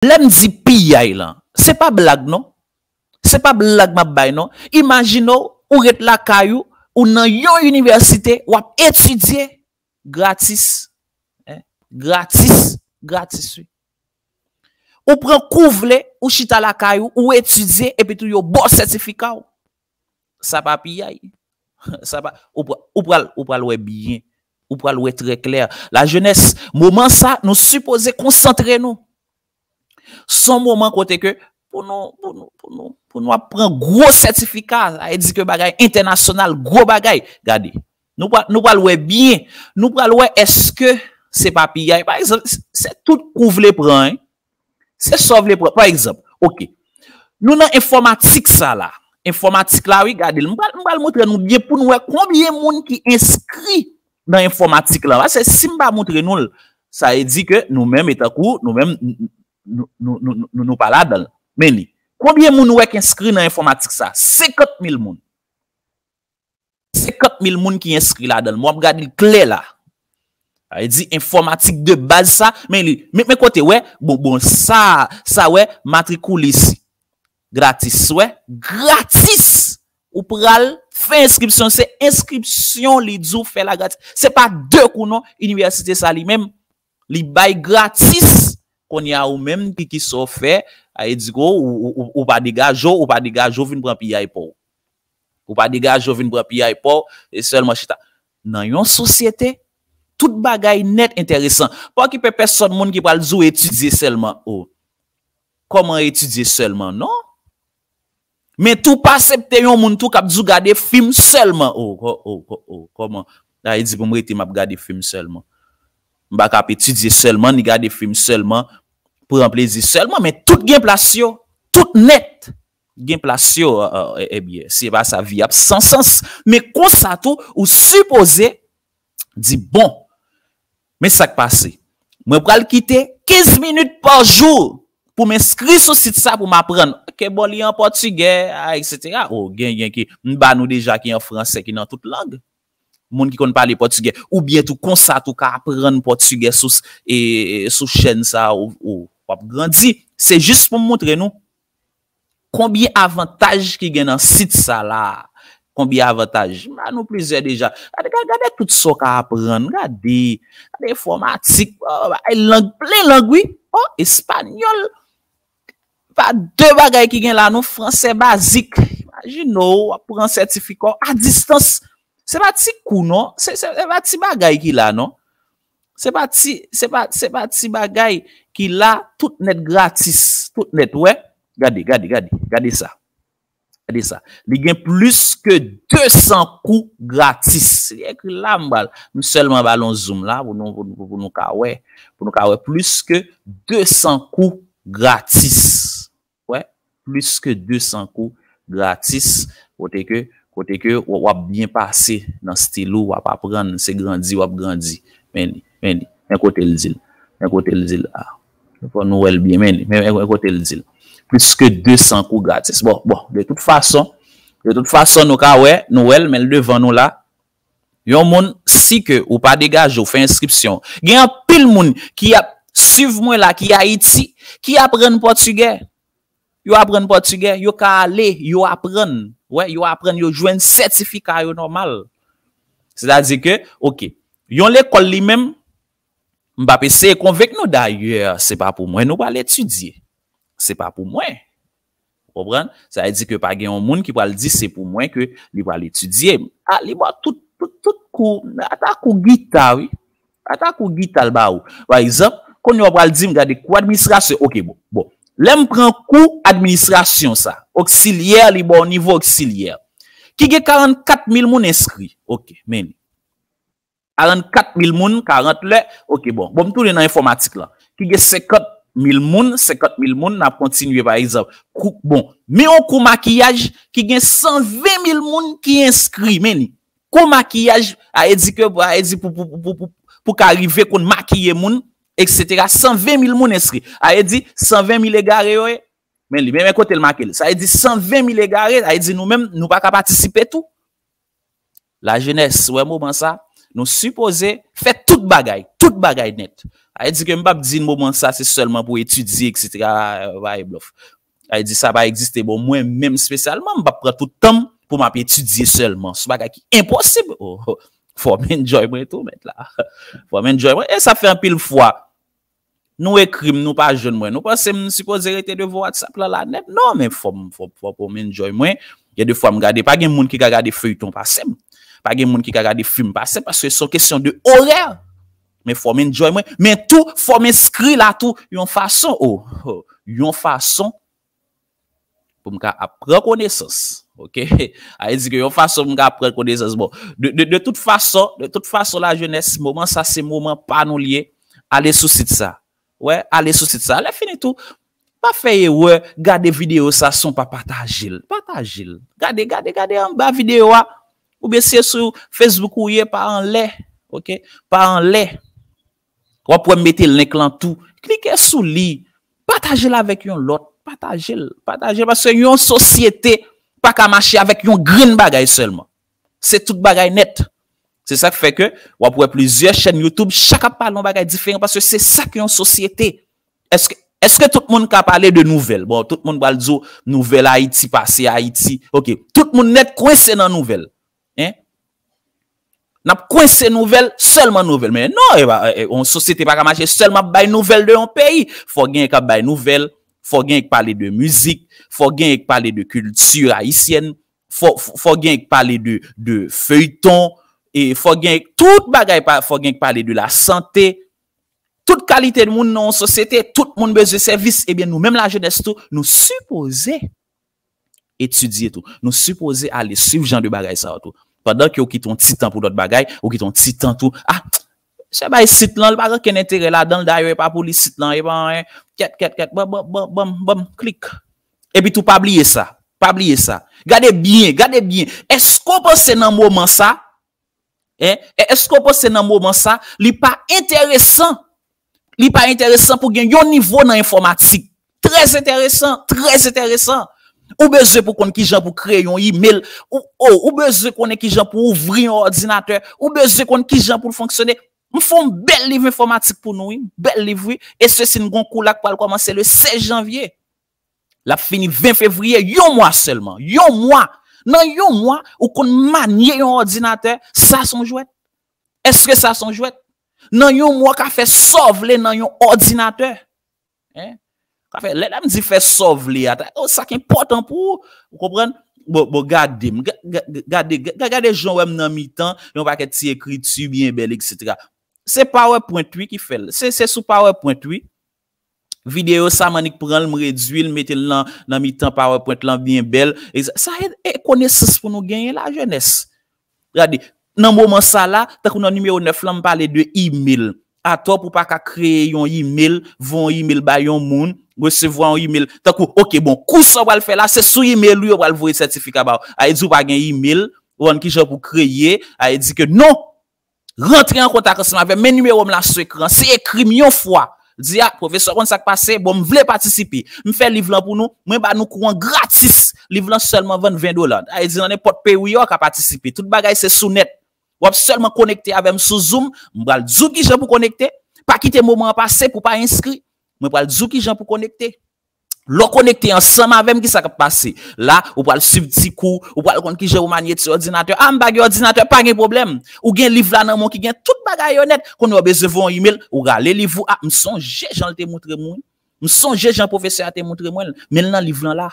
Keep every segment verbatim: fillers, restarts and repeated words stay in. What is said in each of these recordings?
Lè m di piyay lan, se pa blag non. Se pa blag m ap bay non. Imajine w, ou ret lakay ou, ou nan yon inivèsite, w ap etidye gratis. Hein? Gratis, gratis wi. Ou pran kou w vle, ou chita lakay ou, ou etidye, epi tou yo ba w sètifika w. Sa pa piyay. Sa pa, ou pra- ou pral, ou pral wè byen. Ou pral wè trè klè. Lajenès, moman sa, nou sipoze konsantre nou. Se yon moman kote ke pou nou, pou nou, pou nou, pou nou ap pran gwo sètifika, sa vle di ke bagay entènasyonal, gwo bagay. Gade, nou pral, nou pral wè byen, nou pral wè èske se pa piyay. Pa egzanp, se tout kou w vle pran, hein. Se sa w vle pran. Pa egzanp, oke, nou nan enfòmatik sa la. Enfòmatik la, wi, gade l. M pral, m pral montre nou byen pou nou wè konbyen moun ki enskri nan enfòmatik la. Paske si m pa montre nou l, sa vle di ke nou menm, etankou, nou menm, n- nou, nou, nou, nou, nou pa ladan l. Men li. Konbyen moun ou wè k enskri nan enfòmatik sa? Senkant mil moun. Senkant mil moun ki enskri ladan l. Mwen ap gade l klè la. Sa vle di enfòmatik de baz sa, men li, men, men kote, wè, bon, bon, sa, sa, wè, matrikulis gratis, wè, gratis. Ou pral fè enskripsyon, se enskripsyon li di w fè la gratis. Se pa de kou non, inivèsite sa li menm, li bay gratis. Kounye a ou menm ki, ki sa w fè, a, e di ko, ou, ou, ou, ou pa degaje w, ou pa degaje w vin pran piyay pa w. Ou pa degaje w vin pran piyay pa w, e sèlman chita. Nan yon sosyete, tout bagay nèt enteresan. Pa okipe pèsòn moun ki pral di w etidye sèlman, o. Kòman etidye sèlman? Non. Men tou pa aksepte yon moun tou k ap di w gade fim sèlman. O, o, o, o, o, kòman? Sa vle di pou m rete m ap gade fim sèlman. M pa ka ap etidye sèlman, ni gade fim sèlman, pran plezi sèlman, men tout gen plas yo, tout nèt gen plas yo, e, e, ebyen, se pa sa, vi ap san sans. Men konsa tou, ou sipoze di, bon, men sa k pase. Mwen pral kite kenz minit pa jou pou m enskri sou sit sa pou m aprann. Oke, bon, li an pòtigè, a, etsetera. O, gen, gen ki, m ba nou deja ki an fransè, ki nan tout lang. Moun ki konn pale pòtigè, oubyen tou konsa tou ka aprann pòtigè sou, e, sou chèn sa, ou, ou, w ap grandi. Se jis pou m montre nou konbyen avantaj ki gen nan sit sa la. Konbyen avantaj? M ba nou plizyè deja. Gade, gade, gade tout sa w ka aprann. Gade, gade enfòmatik, o, bay lang, plen lang, wi. O, espanyòl. Pa de bagay ki gen la, non, fransè bazik. Imajine w, w ap pran sètifika w a distans. Se pa ti kou, non. Se, se, se pa ti bagay ki la, non. Se pa ti, se pa, se pa ti bagay ki la, tout nèt gratis. Tout nèt, wè. Gade, gade, gade. Gade sa. Gade sa. Li gen plis ke de san kou gratis. Li ekri la, m pral, m sèlman ba l yon zoom la pou nou, pou, pou, pou nou ka wè. Pou nou ka wè plis ke de san kou gratis. Wè, plis ke de san kou gratis. Kote ke, kote ke w, w ap byen pase nan stil ou, w ap aprann, se grandi, w ap grandi. Men li, men li. Men kote l di l. Men kote l di l. A. Fò nou wè l byen, men li. Men, men, men kote l di l. Plis ke de san kou gratis. Bon, bon, de tout fason, de tout fason, nou ka wè, nou wè l, men l devan nou la. Yon moun, si ke ou pa degaje w, fè enskripsyon. Gen anpil moun ki ap swiv mwen la, ki Ayiti, ki aprann pòtigè. Yo aprann pòtigè, yo ka ale, yo aprann. Wè, yo aprann, yo jwenn sètifika yo nòmal. Sètadi ke, oke, yon lekòl li menm, m p ap eseye konvenk nou, dayè, se pa pou mwen nou pral etidye. Se pa pou mwen. Ou konprann? Sa vle di ke pa gen yon moun ki pral di se pou mwen ke li pral etidye. A, li ba w tout, tout, tout kou, ata kou gita, wi. Ata kou gita l ba ou. Pa egzanp, kounye a w pral di m, gade, kou administrasyon, oke, bon, bon. Lè m pran kou administrasyon sa, oksilyè, li ba w nivo oksilyè. Ki gen karannkat mil moun enskri. Oke, men li. Karannkat mil moun, karant lè, oke, bon. Bon, m tounen nan enfòmatik lan. Ki gen senkant mil moun, senkant mil moun, n ap kontinye, pa egzanp. Kou, bon, men yon kou makiyaj ki gen san ven mil moun ki enskri, men li. Kou makiyaj, a vle di ke, a vle di pou, pou, pou, pou, pou ka rive konn makiye moun, etsetera. San ven mil moun enskri. A vle di, san ven mil egare yo ye. Men li, men, men kote l make l. Sa vle di san ven mil egare, sa vle di nou menm, nou pa ka patisipe tou. Lajenès, ou wè moman sa, Nou sipoze fè tout bagay, tout bagay nèt. Sa vle di ke m p ap di moman sa se sèlman pou etidye, etsetera, bay blòf. Sa vle di sa pa egziste. Bon, mwen menm espesyalman, m p ap pran tout tan m pou m ap etidye sèlman. Se yon bagay ki enposib. Oh, oh. Fò m enjoy mwen tou, mèt la. Fò m enjoy mwen. E sa fè anpil fwa, nou ekri m, nou pa jwenn mwen. Nou panse m sipoze rete devan WhatsApp lan la nèt? Non, men fò m, fò, fò pou m enjoy mwen. Gen de fwa m gade, pa gen moun ki ka gade feyton pase m. Pa gen moun ki ka gade fim pase m, paske se yon kesyon de orè. Men fò m enjoy mwen. Men tou, fò m enskri la tou, yon fason, oh, oh, yon fason pou m ka ap pran konesans. Oke? Sa vle di ke yon fason pou m ka ap pran konesans. Bon, de, de, de tout fason, de tout fason, lajenès, moman sa se moman pa nou l ye. Ale sou sit sa. Wè, ale sou sit sa. Lè fini tou, pa fè erè, gade videyo sa san w pa pataje l. Pataje l. Gade, gade, gade anba videyo a. Oubyen si se sou Facebook ou ye, pa anlè. Oke? Pa anlè. W ap wè m mete link lan tou. Klike sou li. Pataje l avèk yon lòt. Pataje l. Pataje l. Paske yon sosyete pa ka mache avèk yon grenn bagay sèlman. Se tout bagay nèt. Se sa k fè ke w ap wè plizyè chèn YouTube, chak ap pale yon bagay diferan, paske se sa k yon sosyete. Èske, èske tout moun ka pale de nouvèl? Bon, tout moun pral di w nouvèl Ayiti pase Ayiti. Oke, tout moun nèt kwense nan nouvèl. Hein? N ap kwense nouvèl, sèlman nouvèl. Men non, e pa, e, yon sosyete pa ka mache sèlman ap bay nouvèl de yon peyi. Fò gen k ap bay nouvèl, fò gen k pale de mizik, fò gen k pale de kilti ayisyèn, fò, fò, fò gen k pale de, de feyton, e fò gen tout bagay, pa, fò gen k pale de lasante. Tout kalite de moun nan yon sosyete, tout moun bezwen sèvis. Ebyen, nou menm lajenès tou, nou sipoze etidye tou. Nou sipoze ale swiv jan de bagay sa yo tou. Pandan ke ou kite yon ti tan pou lòt bagay, ou kite yon ti tan tou. Ah, se bay sit lan, li pa gen okenn enterè ladan l, dayè, e pa pou li sit lan, e pa anyen. Kèt, kèt, kèt, bam, bam, bam, bam, bam, klik. Epi tou, pa bliye sa. Pa bliye sa. Gade byen, gade byen. Èske w panse nan moman sa, Hein? E èske w panse nan moman sa, li pa enteresan? Li pa enteresan pou gen yon nivo nan enfòmatik. Trè enteresan, trè enteresan. Ou bezwen pou konn kijan pou kreye yon email. Ou, ou, ou bezwen konnen kijan pou ouvri yon òdinatè. Ou bezwen konn kijan pou l fonksyone. M fè yon bèl liv enfòmatik pou nou, wi. Bèl liv, wi. E sesi, n gon kou la k pral kòmanse le sèz janvye. L ap fini ven fevriye, yon mwa sèlman. Yon mwa. Nan yon mwa, ou konn manye yon òdinatè, sa se yon jwèt? Èske sa se yon jwèt? Nan yon mwa, w ka fè sa w vle nan yon òdinatè. Hein? Ka fè, lè, lè m di fè sa w vle a, ta, oh, sa k enpòtan pou ou, ou konprann? Bon, bon, gade m, ga-, ga-, ga-, gade, ga-, gade jan w wè m nan mitan yon pakèt ti ekriti byen bèl, etsetera. Se PowerPoint, wi, ki fè l. Se, se sou PowerPoint, wi. Videyo sa, m annik pran l, m redui l, m mete l nan, nan mitan PowerPoint lan byen bèl. E sa, sa e, e konesans pou nou genyen, lajenès. Gade, nan moman sa la, tankou nan nimewo nèf lan, m pale de email. Atò pou pa ka kreye yon email, voye yon email bay yon moun, resevwa yon email. Tankou, oke, bon, kou sa w pral fè la, se sou email ou yo pral voye sètifika ba w. Sa vle di w pa gen email, ou konn kijan pou kreye, sa vle di ke non, rantre an kontak ansanm avè m, men nimewo m la sou ekran, se ekri m yon fwa. Di, a, pwofesè, konn sa k pase, bon, m vle patisipe. M fè liv lan pou nou, mwen ba nou kou an gratis. Liv lan sèlman vann ven dola. Sa vle di nan nenpòt peyi w ye, w ka patisipe. Tout bagay se sou nèt. W ap sèlman konekte avè m sou Zoom, m pral di w kijan pou konekte. Pa kite moman an pase pou w pa enskri. Mwen pral di w kijan pou konekte. Lè w konekte ansanm avè m, kisa k ap pase? La, ou pral swiv ti kou, ou pral konn kijan pou manye ti òdinatè. A, m pa gen òdinatè, pa gen pwoblèm. Ou gen liv la nan men w ki gen tout bagay yo nèt. Kounye a w bezwen voye yon email, ou rale liv ou. A, m sonje jan l te montre m, wi. M sonje jan pwofesè a te montre mwen l, men l nan liv lan la.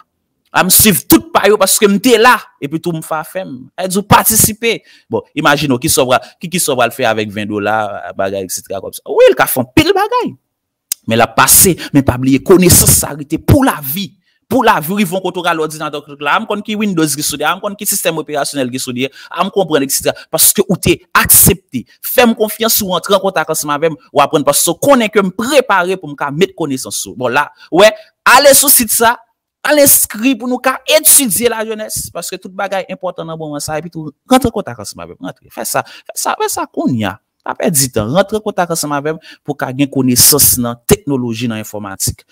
A, m swiv tout pa yo paske m te la, epi tou m fè afè m. Sa vle di w patisipe. Bon, imajine w, kisa w pral, ki, kisa w pral fè avèk ven dola, bagay, etsetera, kòmsa. Wi, l ka fè anpil bagay. Men l ap pase, men pa bliye, konesans sa rete pou lavi. Pou lavi, w rive yon kote w rale òdinatè w la, a m konn ki Windows ki sou li a, a m konn ki sistèm operasyonèl ki sou li a, a m konprann, etsetera. Paske ou te aksepte. Fè m konfyans, ou rantre an kontak ansanm avè m, w aprann, paske w konnen ke m prepare pou m ka met konesans sou ou. Bon, la, w wè, ale sou sit sa, al enskri pou nou ka etidye lajenès, paske tout bagay enpòtan nan moman sa, epi tou, rantre kontak ansanm avè m, rantre. Fè sa, fè sa, fè sa kounye a. Pa pèdi tan, rantre kontak ansanm avè m pou w ka gen konesans nan teknoloji, nan enfòmatik.